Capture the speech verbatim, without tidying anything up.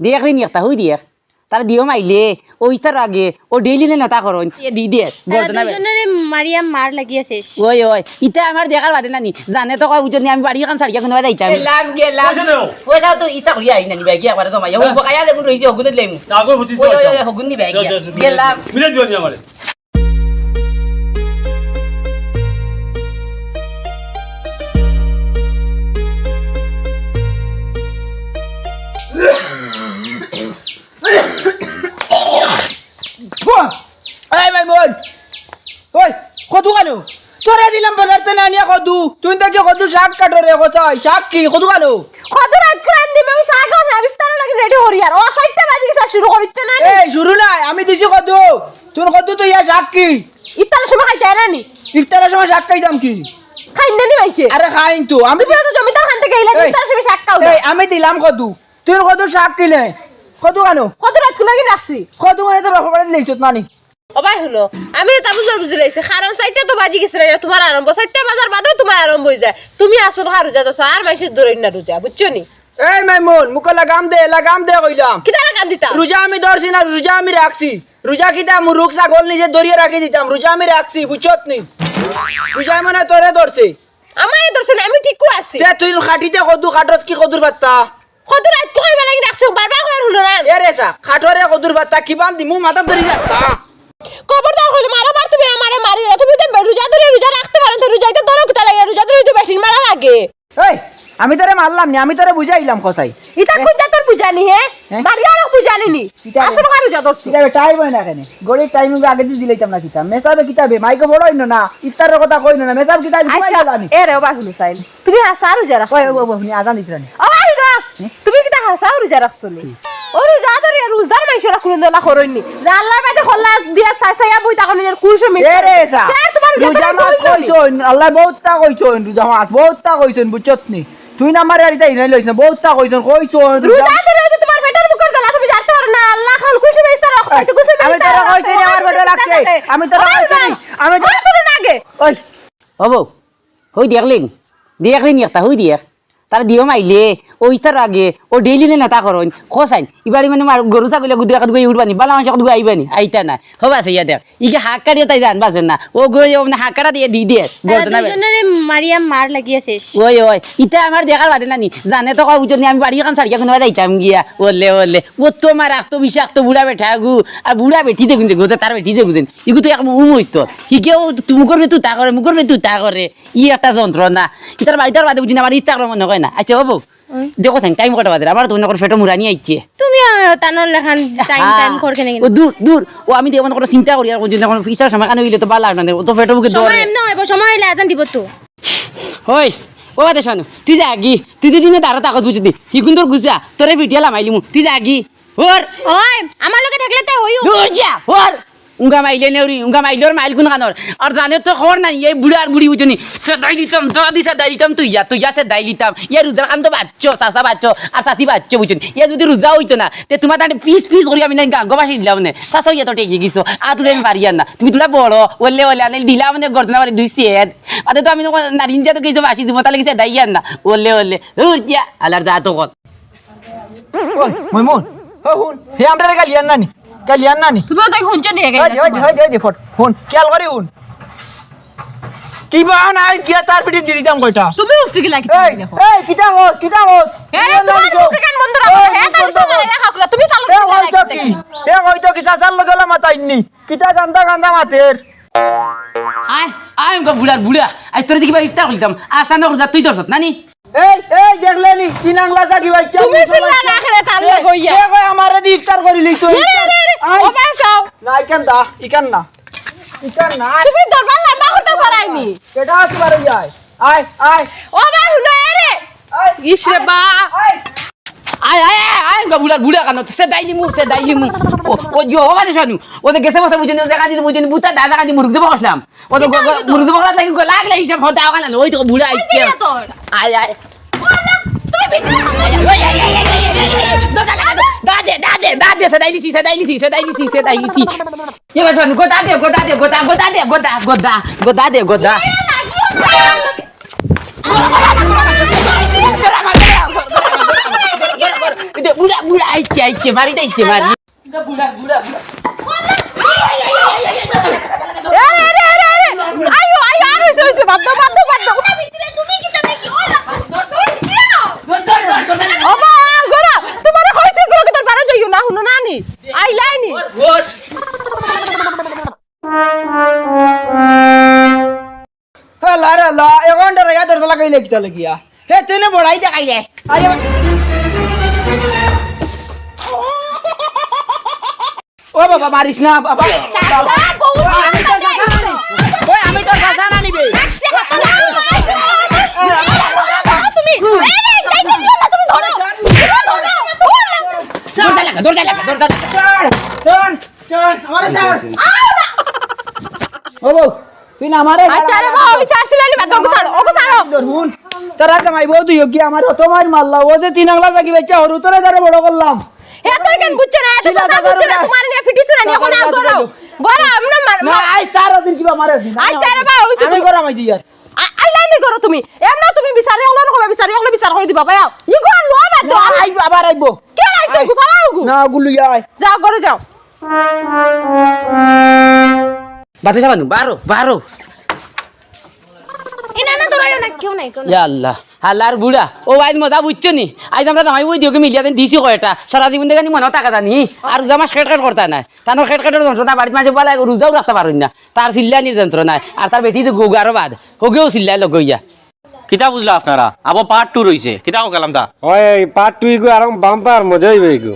দেখ রে নি একটা, হই দেখ। তারা দিও মাইলে, ও ইস্তার আগে, ও ডেইলি নে নেতা করইন। এ দি দে, তারা গর্দনা বে- দুইজনরে মারিয়া মার লাগিয়া শেষ। ওই, ওই, ইতা আমার দেখার বাদে না নি, জানে তো কয় বুঝো নি, আমি বাড়ি এখান ছাড়িয়া কোনো বাদে আইতাম। গেলাম, গেলাম। পয়সা দেও। পয়সা তো ইস্তা করিয়া আই না নি, ব্যাগিয়া একবারে তো মাইয়া, ও হ্যাঁ। বকাইয়া দেখুন রইছে, হগুনে লইমু। তারপর বুঝিস ওই, তো ওই, আইতাম। ওই, হগুন নি ব্যাগিয়া। যা, যা, যা, গেলাম। মিলে দিও নি আমারে। বাহ! এই মাইমুন! ওই, কদু কানো? তোরে দিলাম বাজারতে না নিয়া কদু। তুই দেখি কদু শাক কাটো রে, কচাই। শাক কি? কদু কানো? কদু রাইত করে আন দিমু, শাক আর ইফতারর লাগি রেডি করি আর। ও চাইরটা বাজি গেছে, শুরু করিতে না। এই, শুরু নাই, আমি দিছি কদু। তুই কদু তো ইয়া শাক কি? ইফতারর সময় খাইতে না নি? ইফতারর সময় শাক খাইতাম কি? খাইন না নি মাইছে? আরে খাইন তো। আমি তুমি তো জমিদার খান থেকে আইলা, এই, ইফতারর সময় শাক খাও না। এই, আমি দিলাম কদু। তুই কদু শাক কিনে? কদু কানো? কদু রাইত কুলাগি রাখছি। কদু মানে তো রকম করে দিলে ইচ্ছত নানি। ও ভাই হুনো, আমি এটা বুঝার বুঝি লাইছি, কারণ চাইরটা তো বাজি গেছে না, তোমার আরম্ভ, চাইরটা বাজার বাদেও তোমার আরম্ভ হয়ে যায়। তুমি আসল খা রোজা দোষ, আর মাইসের দৌড়ই না রোজা, বুঝছো নি? এই মাইমুন, মুখো লাগাম দে, লাগাম দে কইলাম। কিতা লাগাম দিতাম? রোজা আমি ধরছি না, রোজা আমি রাখছি। রোজা কিতা মুরুগ ছাগল নিজে ধরিয়া রাখি দিতাম, রোজা আমি রাখছি, বুঝছত নি? রোজা মানে তোরে ধরছে। আমারে ধরছে না, আমি ঠিকও আছি। তে তুই খাটিতে কদু খাটস কি কদুর পাত্তা? কদু রাইত কইবা লাগি রাখছি, বারবার কইয়ার হুনো না। এ রে সা, খাটরে কদুর পাত্তা কি বান দিমু মাথা ধরি যাত্তা। খবরদার কইলে মারো বার তুমি আমারে মারি, তুমি তো রোজা ধরে রোজা রাখতে পারো, তো রোজাইতে ধরো কিতা লাগে, রোজা ধরে তো বেটিন মারা লাগে। এই, আমি তোরে মারলাম নি, আমি তোরে বুঝাইলাম কসাই। ইতা এ? কোন জাতর বুঝানি হে? হ্যাঁ? বাড়ি আরো বুঝানি নি। ইতা আসল কারো জাতর তো। ইতা টাইম হয় না কেনে? গড়ির টাইম আগে দিয়ে দিলাইতাম না কিতা? মেসাবে কিতাবে? মাইকে বড় হইনো না। ইফতারের কথা কইনো না। মেসাব কিতা আইছে? আচ্ছা, এ রে, ও ভাই হুনো সাইন। তুমি হাছা রোজা রাখছো? ওই, ওই, ওই, ওই, আজান দিতরা নি। ও ভাই হুনো, হ্যাঁ? তুমি কিতা হাছা রোজা রাখছো নি? ও রোজা ধরে রোজার মাইসরা কোনো দলা করইনি। যে আল্লাহর বাদে খল্লা দিয়া তাই সাইয়া বই তখন নিজের কুশ মিট এ রে করে। সা, তে তোমার রোজা মাস কইছইন, আল্লাহ বহুতটা কইছইন, রোজা মাস বহুতটা কইছইন, বুঝছত নি? তুই না মারে আর ইতা ইনাই লইছ না, বহুতটা কইছইন, কইছইন, রোজা রোজা ধরে তো তোমার পেটের মুখের দলা তুমি জানতে পারো না, আল্লাহ খাল কুশ মিট তার রক্ত এই, খাইতে কুশ মিট আমি তোরা তার কইছি রে, আমার রক্ত পেটে লাগছে। আমি তোরা আমার কইছি রে, মা, আমি তো আমার তোর না আগে। ওই, ও বউ, হই দেখলিন, দেখলিন একটা, হই দেখ। তারা দিও মাইলে, ও ইস্তার আগে, ও ডেইলি নে নেতা করইন, খোসাইন। ইবারি মানে মার গরু ছাগলে গুদু একাত গই উঠবানি, বালা মানুষ একাত গই আইবানি, আইতা না। হবা আছে ইয়া দেখ। ইকে হাক কাটিও তাই জান বাসেন না। ও গই ও মানে হাক কাটা দিয়ে দি দিয়ে। তারা গর্দনা বে- দুইজনরে মারিয়া মার লাগিয়া শেষ। ওই, ওই, ইতা আমার দেখার বাদে নানি। জানে তো কয় উঠে নি, আমি বাড়ি এখান ছাড়িয়া কোনো বাদে আইতাম গিয়া। ওলে, ওলে। ও তো মার রাখতো বিষাক্ত বুড়া বেটা গু। আর বুড়া বেটি দেখুন যে, গোদে তার বেটি দেখুন। ইগু তো এক উম হইতো। হিগেও তু-, মুখর ভিতু তা করে, মুখর ভিতু তা করে। ই একটা যন্ত্রণা। ইতার বা-, ইতার বাদে বুঝি না, আমার ইস্তা করে মনে হয় না। আচ্ছা, বাবু, হুম। দেখো তাই, টাইম কটা বাজে? আমার তো মনে করো পেটো মুরানি আইছে। তুমি, আহ, তানোর লেখান টাইম, হ্যাঁ। টাইম কর কেনে ও দূর, দূর। ও আমি দেখো মনে করো চিন্তা করি, আর কোন চিন্তা করো, ইস্তার সময় কানে হইলে তো ভালো লাগবে না। ও তো পেটো বুকে সময় ধরে। এমনি হইব, সময় হইলে আজান দিব তো। ওই, ও বাদে শোনো, তুই যা আগি, তুই যদি দিনে দাঁড়া তাকত বুঝতি, হিগুন তোর গুজা, তোরে ভিডিও লামাইলিমু, তুই যা আগি। ওর। ওই, আমার লগে থাকলে তো হইও। দূর যা, ওর। উঙ্গা মাইলে নেউরি, উঙ্গা মাইলে ওর মাইল কোন কানোর? আর জানে তো খবর নাই, এই বুড়া আর বুড়ি বুঝনি। সেদাই দিতাম, দাদি সেদাই দিতাম, তুই যা, তুই যা সেদাই দিতাম। ইয়া রোজার খান তো বাচ্চো, চাচা বাচ্চো, আর চাচি বাচ্চো বুঝনি। ইয়া যদি রোজা হইতো না, তে তোমার তাহলে পিস পিস করি আমি নাই গাঙ্গো বাসি দিলাম নে। চাচা ইয়া তো টেকে গেছো, আর তুলে আমি পারি আর না। তুমি তোরা বড়, ওলে ওলে আনে দিলাম নে গর্দনা বাড়ি দুই সেট। আদে তো আমি তো নারিঞ্জা তো কিছু বাসি দিব, তাহলে কিছু দেয় আর না। ওলে ওলে, দূর যা, আলার যা তো কত। ওই, মইমুন, ও হুন, হে আমরারে গালি আর নানি, গালি আর নানি। তুমিও তাই হুনছো নি, গালি ওই দে, ওই দে, ওই দে, ওই দে, ফট, হুন, খেয়াল করি হুন। কি বা না, আর কি আর তার পিঠে দিয়ে দিতাম কয়টা। তুমি উঠতে গেলে কি এই, দেখো? এই, কিতা কস, কিতা কস? এ, তুই তোমার জানো মুখে কেন বন্ধ রাখো? এই, হে, তাই বন্ধ কর। তুমি তাহলে এ, হয়তো কি? এ, হয়তো কি? চাচার লগে ওলা মাতাইনি। কিতা গান্দা গান্দা মাতের? আয়, আয়, উনকা বুড়ার বুড়া। আজ তোরে দেখি বা ইফতার করতাম। আসা না, রোজা তুই ধরছত, নানি? এই, এই, দেখলে নি? তিন আংলা চাকি বাইচ্চা। তুমি চিল্লা না খেলে তার লগে ইয়া। কে কয় আমারে দি ইফতার করিলি তুই? এ, এ, এ, এ, আয়। ও ভাই, চাও। না, ইখান দা, ইখান না। ইখান না। তুমি দরবার লম্বা করতে সরাইনি। এটা আসবার যায়। আয়, আয়। ও ভাই, হুনো, এ রে। আয়, ইস রে আয়, বা। আয়। আয়, আয়, আয়, আয়, উনকা বুড়ার বুড়া কানো, সেদাইলিমু, সেদাইলিমু। ও, ও, ইয়ো, ও, কানে শানু। ও তো গেছে বসে বুঝেনি, ও দেখা দিতে বুঝেনি, বুতা দাদা কান্দি মুরুখ দেবো কসলাম। ও তো কিতা গ-, গ-, হইতো? মুরুখ দেবো কসলাম, কি লাগলে হিসাব হতে আওয়া না, ওই তো বুড়া আইছে। কিতা তোর? আয়, আয়। ও, আল্লাহ, তুমি ভিতরে আয়, আয়, আয়, আয়, আয়, আয়, আয়, আয়। দা, দা, দা, দা, দে, দা, দে, দা, দে, সেদাইলিছি, সেদাইলিছি, সেদাইলিছি, সেদাইলিছি। এ বাবা, শানু, গো, দা দে, গো, দা দে, গো, দা, গো, দা দে, গো, দা, গো, দা দে, গো, দা। এ, লাগিও না। এটা বুড়া, বুড়া, আইছে, আইছে, বাড়িত আইছে, বাড়ি। এটা বুড়া, বুড়া, বুড়া। আরে, আরে, আরে, আরে, আরে। আইও, আইও, আর অইছে, অইছে, বাদ দেও, বাদ দেও, বাদ দেও। তুমি কিতা দেখি? ও মা, ঘুরো, তুমারে কইছি, ঘুরো, কিতা বারো যাইও না, হুনো না নি? আইলায় নি? আল্লাহ রে আল্লাহ, এখন ডরাইয়া দরজা লাগাইলে কিতা লাগিয়া? হে, তুই না বড়াই দেখাইলে। আরে, ও বাবা, মারিস না, বাবা। চাচা, বউ আমি তো চাচা নানি। ওই, আমি তো চাচা নানি বে। তুমি, এই, এই, এই, এই, তুমি ধরো। ধরো, ধরো। দরজা লাগা, দরজা লাগা, দরজা লাগা। চল, চল, চল, আমারে চল। ও বউ, তুই না আমারে আচ্ছা রে বউ, ইচ্ছা আসলে নি, বাদ ওগু ছাড়ো, ওগু ছাড়ো। ধর হুন, তোরা কামাই বউ তুই কি আমার অত মার মারলা, ও যে তিন আংলা জাগি বাচ্চা হরু তোরে ধরে বড় করলাম। হে তুই কেন বুঝছে না, এত কিলা সস্তা দাদার বুঝছে না, উড়া? তোমার নিয়ে ফিটিস না, নিয়ে দাদার কোনা উড়া গরো। দিল। গরো, আমরা মার, না, মার। আইজ তার দিন কিবা মারে দিন। আচ্ছা রে বউ, আমি গরম হইছি ইয়ার। আ-, আইলায় নি গরো তুমি। এমনে তুমি বিচারি অকলরে কইবা, বিচারি অকলে বিচার করি দিবা, ভাই, আও। ই গরো লো, বাদ না, দেও। আইব, আবার আইব। কে আইতো, আয়। গু ফালাও গু। না, গুলু আয়। যাও, গরো যাও। বাতাসা বানু, বারো, বারো। এ না, না, দৌড়াইও না, কেউ নাই, কেউ নাই। ইয়া আল্লাহ, আল্লাহর বুড়া। ও আইজ মজা বুঝছো নি? আইজ আমরা জামাই বউ দিওকে মিলিয়া দেন দিছি কয়টা। সারা জীবন দেখে নি মনেও টাকা জানি। আর রোজা মাস খেট খেট করতা নায়। তানোর খেট খেটর যন্ত্রণা বাড়িত মাঝে বলা রোজাও রাখতা পারইন না। তার চিল্লানির যন্ত্রণায়। আর তার বেটি তো গুগারও বাদ। হগেও চিল্লায় লগ হইয়া। কিতা বুঝলা আপনারা? আবো পার্ট টু রইছে। কিতা কও কালামটা? ওই, এই পার্ট টু ইগু আরো বাম্পার মজা অইবো ইগু।